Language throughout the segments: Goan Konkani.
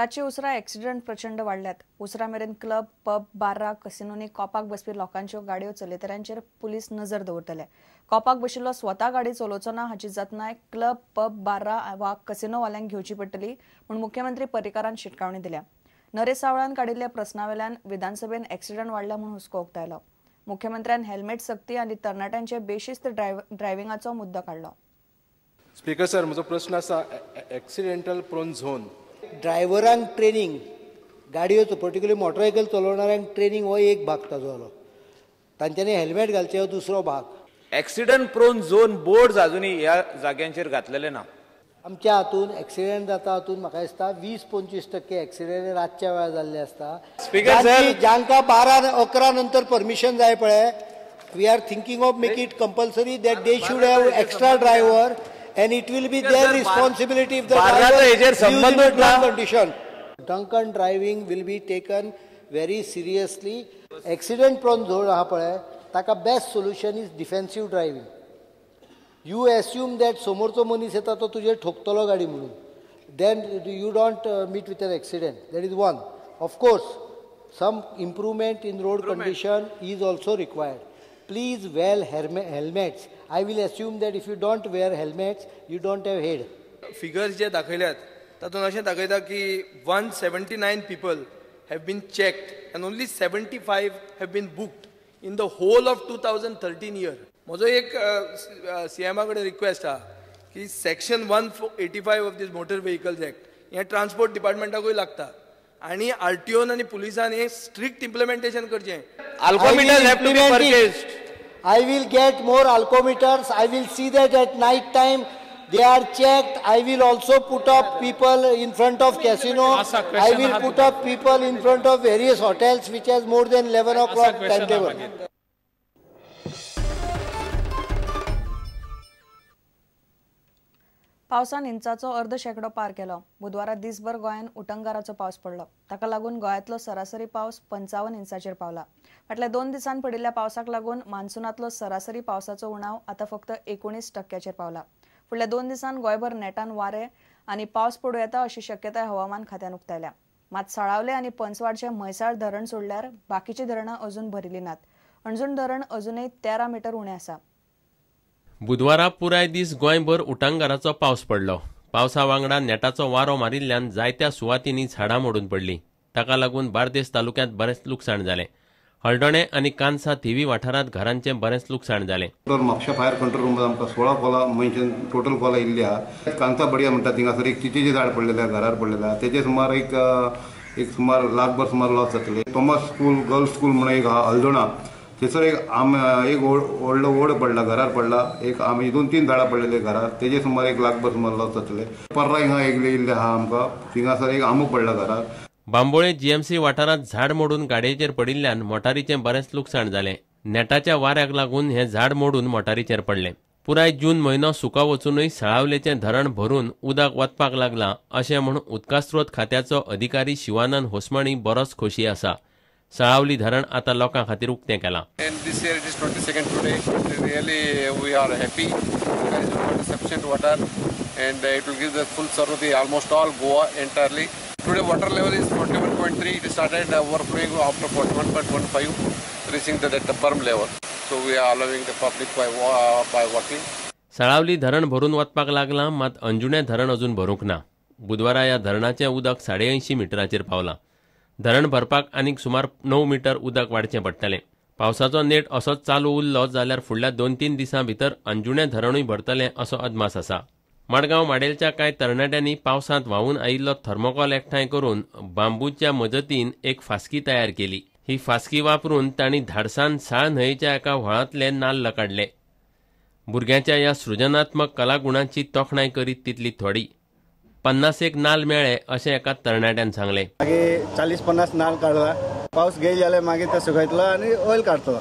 रातचे उसरा एक्सिडंट प्रचंड वाडल्यात. उसरा मेरेन क्लब, पब, बार्रा, कसिनोनी कोपाक बसपी लोकांच्यो गाडयो चलयतल्यांचेर पुलीस नजर दवरतले. कोपाक बशिल्लो स्वता गाडी चलोवचो ना हाची जतनाय क्लब, पब, बार्रा वा कसिनोवाल्यांक घेवची पडटली म्हूण मुख्यमंत्री पर्रीकारान शिटकावणी दिल्या. नरेश सावळान काडिल्ल्या प्रस्नावेल्यान विधानसभेन एक्सिडंट वाडला म्हूण हुस्को उक्तायलो. मुख्यमंत्र्यान हेल्मेट सक्ती आनी तरणाट्यांचे बेशिस्त ड्रायव्हिंगाचो मुद्दो काडलो. स्पीकर सर, म्हजो प्रस्न आसा एक्सिडेंटल प्रोन झोन. ड्रायव्हरांक ट्रेनिंग, गाडयो पर्टिक्युलर मोटरसायकल चलोवणाऱ्यांक ट्रेनिंग हो एक भाग ताजो जालो, तांच्यांनी हेल्मेट घालचें हो दुसरो भाग. एक्सिडंट प्रोन झोन बोर्ड्स अजुनूय ह्या जाग्यांचेर घातलेले ना. आमच्या हातून एक्सिडेंट जाता हातून म्हाका दिसता 20-25% एक्सिडेंट रातच्या वेळार जाल्ले आसता. जांकां 12-11 नंतर परमिशन जाय पळय, we are thinking of make it compulsory that they should have extra driver and it will be their responsibility if the driver is in a drunk condition. Drunken driving will be taken very seriously. Accident prone zone आहा पळय, ताका best solution is defensive driving. You assume that समोरचो मनीस येता तो तुजेर ठोकतलो गाडी म्हणून, then you don't meet with an accident. That is one. Of course, some improvement in road condition is also required. Please wear helmets. I will assume that if you don't wear helmets, you don't have head. Figures जे दाखयल्यात तातूंत अशें दाखयता की 179 people have been checked and only 75 have been booked in the whole of 2013 year. म्हजो एक सीएमा कडेन रिक्वेस्ट आहा की section 185 of this motor vehicles act हें ट्रान्सपोर्ट डिपार्टमेंटाकूय लागता आनी आरटीओन आनी पुलिसान हें स्ट्रिक्ट इम्प्लिमेंटेशन करचें. Alcometers have to be purchased. I will get more alcometers. I will see that at night time they are checked. I will also put up people in front of casino. I will put up people in front of various hotels which has more than 11 o'clock timetable. पावसान इंचाचो अर्द शेंकडो पार केलो. बुधवारा दिसभर गोंयांत उटंगाराचो पावस पडलो. ताका लागून गोंयांतलो सरासरी पावस 55 इंचाचेर पावला. फाटल्या 2 दिसांत पडिल्ल्या पावसाक लागून मान्सूनांतलो सरासरी पावसाचो उणाव आतां फक्त 19% पावला. फुडल्या 2 दिसांत गोंयभर नेटान वारें आनी पावस पडूं येता अशी शक्यताय हवामान खात्यान उक्तायल्या. मात साळावले आनी पंचवाडचे म्हैसाळ धरण सोडल्यार बाकीची धरणां अजून भरिल्ली नात. अणजूण धरण अजूनय 13 मिटर उणें आसा. बुधवारा पुराय दीस गोंयभर उटंगाराचो पावस पडलो. पावसा वांगडा नेटाचो वारो मारिल्ल्यान जायत्या सुवातींनी झाडां मोडून पडलीं. ताका लागून बार्देस तालुक्यांत बरेंच लुकसाण जालें. हळदोणें आनी कांसा थिवी वाठारांत घरांचें बरेंच लुकसाण जालें. म्हापशा फायर कंट्रोल रुमांत आमकां 16 कोलां मनशान टोटल कोलां येयल्ली आहा. कांसा बडिया म्हणटा थिंगासर एक चिचेचें झाड पडलेलें, घरार पडलेलें आहा. तेजे सुमार एक सुमार लाखभर सुमार लॉस जातले. थॉमस स्कूल गर्ल्स स्कूल म्हणून एक आहा हळदोणा, थंयसर एक एक व्हडलो ओड पडला, घरार पडला. एक आमी 2-3 झाडां पडलेले घरार, तेजे सुमार 1 लाखभर सुमार लॉस जातले. पर्रा हिंगा एक येयल्ले आहा आमकां, थिंगासर एक आंबो पडला घरार. बांबोळे जीएमसी वाठारांत झाड मोडून गाडयेचेर पडिल्ल्यान मोटारीचें बरेंच लुकसाण जालें. नेटाच्या वाऱ्याक लागून हें झाड मोडून मोटारीचेर पडलें. पुराय जून म्हयनो सुका वचूनय साळावलेचें धरण भरून उदक वचपाक लागलां अशें म्हूण उदकास्रोत खात्याचो अधिकारी शिवानंद होसमणी बरोच खोशी आसा. साळावली धरण आता लोकां खातीर उक्तें केलां. And this year it is 22nd today. Really we are happy because we got sufficient water and it will give the full service almost all Goa entirely. Today water level is 41.3. It started overflowing after 41.15, reaching the berm level. So we are allowing the public by walking. Salaulim धरण भरून वचपाक लागलां, मात अंजुणें धरण अजून भरूंक ना. बुधवारा ह्या धरणाचें उदक 80.5 मिटराचेर पावलां. धरण भरपाक आनीक सुमार 9 मिटर उदक वाडचें पडटलें. पावसाचो नेट असोच चालू उरलो जाल्यार फुडल्या 2-3 दिसां भितर अंजुणें धरणूय भरतलें असो अदमास आसा. मडगांव माडेलच्या कांय तरणाट्यांनी पावसांत व्हांवून आयिल्लो थर्मोकॉल एकठांय करून बांबूच्या मजतीन एक फास्की तयार केली. ही फास्की वापरून तांणी धाडसान साळ न्हंयेच्या एका व्हाळांतले नाल्ल काडले. भुरग्यांच्या ह्या सृजनात्मक कलागुणांची तोखणाय करीत तितली थोडी. 50 नाल्ल मेळ्ळे अशें एका तरणाट्यान सांगलें. मागीर 40-50 नाल्ल काडला, पावस घेय जाल्यार मागीर ते सुकयतलो आनी ऑयल काडटलो.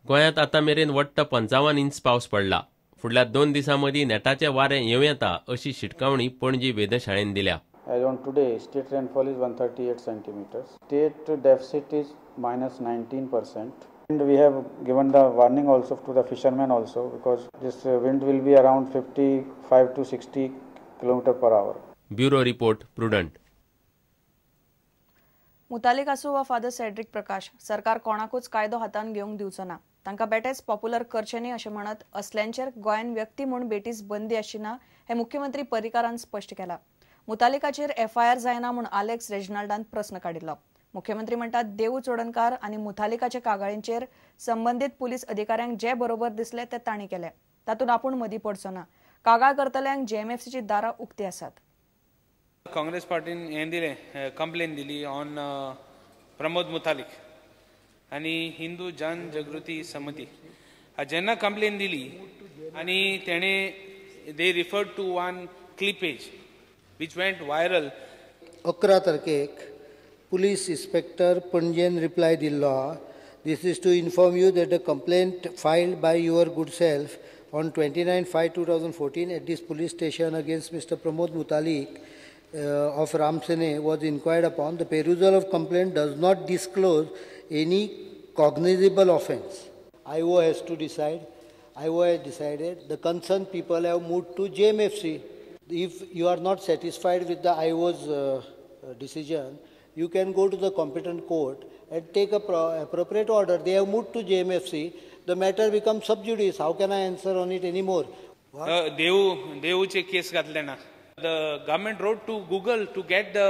गोंयांत आतां मेरेन वट्ट 55 इंच पावस पडला. फुडल्या 2 दिसां मदीं नेटाचें वारें येवं येता अशी शिटकावणी पणजी वेधशाळेन दिल्या. As on today, state rainfall is 138 centimeters. State deficit is -19%. And we have given the warning also to the fishermen also, because this wind will be around 55 to 60 km per hour. Bureau report, Prudent. मुतालिक आसूं वा फादर सेड्रिक प्रकाश, सरकार कोणाकूच कायदो हातान घेवंक दिवचो ना. तांकां बेटेच पॉप्युलर करचे न्ही अशें म्हणत असल्यांचेर गोंयान व्यक्ती म्हूण बेटीच बंदी आसची ना हें मुख्यमंत्री पर्रीकारान स्पश्ट केलां. मुतालिकाचेर एफआयआर जायना म्हूण आलेक्स रेजिनाल्डान प्रस्न काडिल्लो. मुख्यमंत्री म्हणटात देवू चोडणकार आनी मुतालिकाच्या कागाळींचेर संबंदीत पुलीस अधिकाऱ्यांक जे बरोबर दिसले ते तांणी केले, तातूंत आपूण मदीं पडचो ना. कागाळ करतल्यांक जेएमएफसीची दारां उक्ती आसात. काँग्रेस पार्टीन हें दिलें, कंप्लेन दिली ऑन प्रमोद मुतालिक आनी हिंदू जन जागृती समिती. जेन्ना कंप्लेन दिली आनी तेणें they referred to one clippage which went viral. 11 तारखेक पुलीस इन्स्पेक्टर पणजेन रिप्लाय दिल्लो आहा. This is to inform you that the complaint filed by your good self on 29/5/2014 at this police station against Mr. Pramod Mutalik of Ramsene was inquired upon. The perusal of complaint does not disclose any cognizable offence. IO has to decide. IO has decided. The concerned people have moved to JMFC. If you are not satisfied with the IO's decision, you can go to the competent court and take a appropriate order. They have moved to JMFC. The matter becomes sub judice. How can I answer on it anymore? देवूचे case घातले ना. The government wrote to Google to get the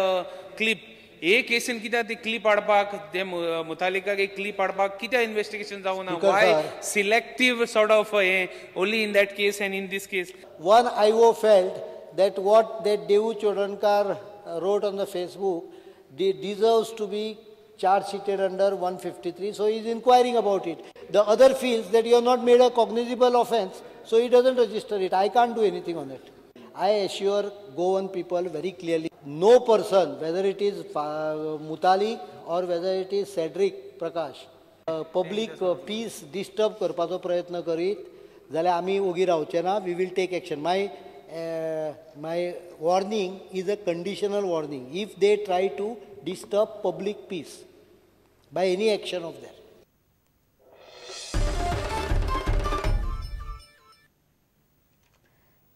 clip. A casein कित्याक ती क्लिप हाडपाक, ते मुतालिकाक एक क्लिप हाडपाक कित्याक इन्वेस्टिगेशन जावं ना? Why selective sort of हें only in that case and in this case? One IO felt that what that Devu Chodankar wrote on the Facebook deserves to be charge sheeted under 153, so he is inquiring about it. The other feels that you have not made a cognizable offence, so he doesn't register it. I can't do anything on it. I assure Goan people very clearly, no person, whether it is Mutalik or whether it is Cedric Prakash, public peace disturb करपाचो प्रयत्न करीत जाल्यार आमी ओगी रावचे ना. We will take action. My warning is a conditional warning. If they try to disturb public peace by any action of theirs.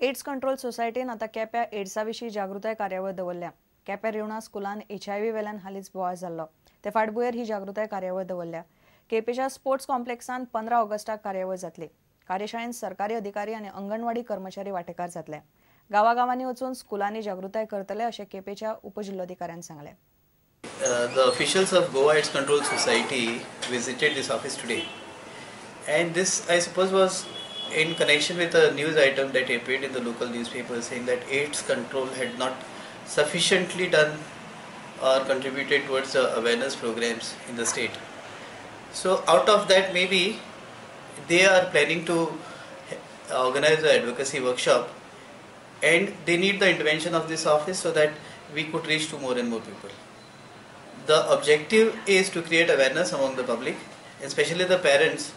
AIDS control सोसायटीन आतां केप्या एड्सा विशीं जागृताय कार्यावळ दवरल्या. केप्या रिवणा स्कुलान HIV वेल्यान हालींच बोवाळ जाल्लो, ते फाटभुंयेर ही जागृताय कार्यावळ दवरल्या. केपेच्या स्पोर्ट्स कॉम्प्लेक्सान 15 ऑगस्टाक कार्यावळ जातली. कार्यशाळेंत सरकारी अधिकारी आनी अंगणवाडी कर्मचारी वांटेकार जातले. गांवागांवांनी वचून स्कुलांनी जागृताय करतले अशें केपेच्या उपजिल्लोधिकाऱ्यान सांगलें. The officials of Goa AIDS Control Society visited this office today, and this, I suppose, was in connection with a news item that appeared in the local newspaper saying that AIDS control had not sufficiently done or contributed towards the awareness programs in the state. So out of that, maybe they are planning to organize an advocacy workshop, and they need the intervention of this office so that we could reach to more and more people. The objective is to create awareness among the public, especially the parents,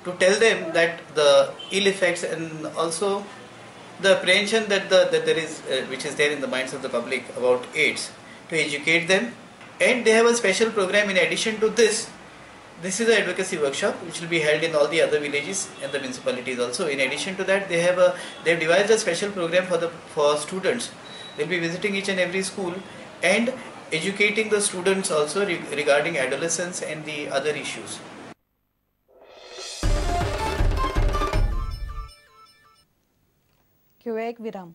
to tell them that the ill effects and also the apprehension that, that there is, which is there in the minds of the public about AIDS, to educate them. And they have a special program in addition to this. This is an advocacy workshop which will be held in all the other villages and the municipalities also. In addition to that, they have devised a special program for students. They'll be visiting each and every school and educating the students also regarding adolescence and the other issues. घेऊया एक विराम.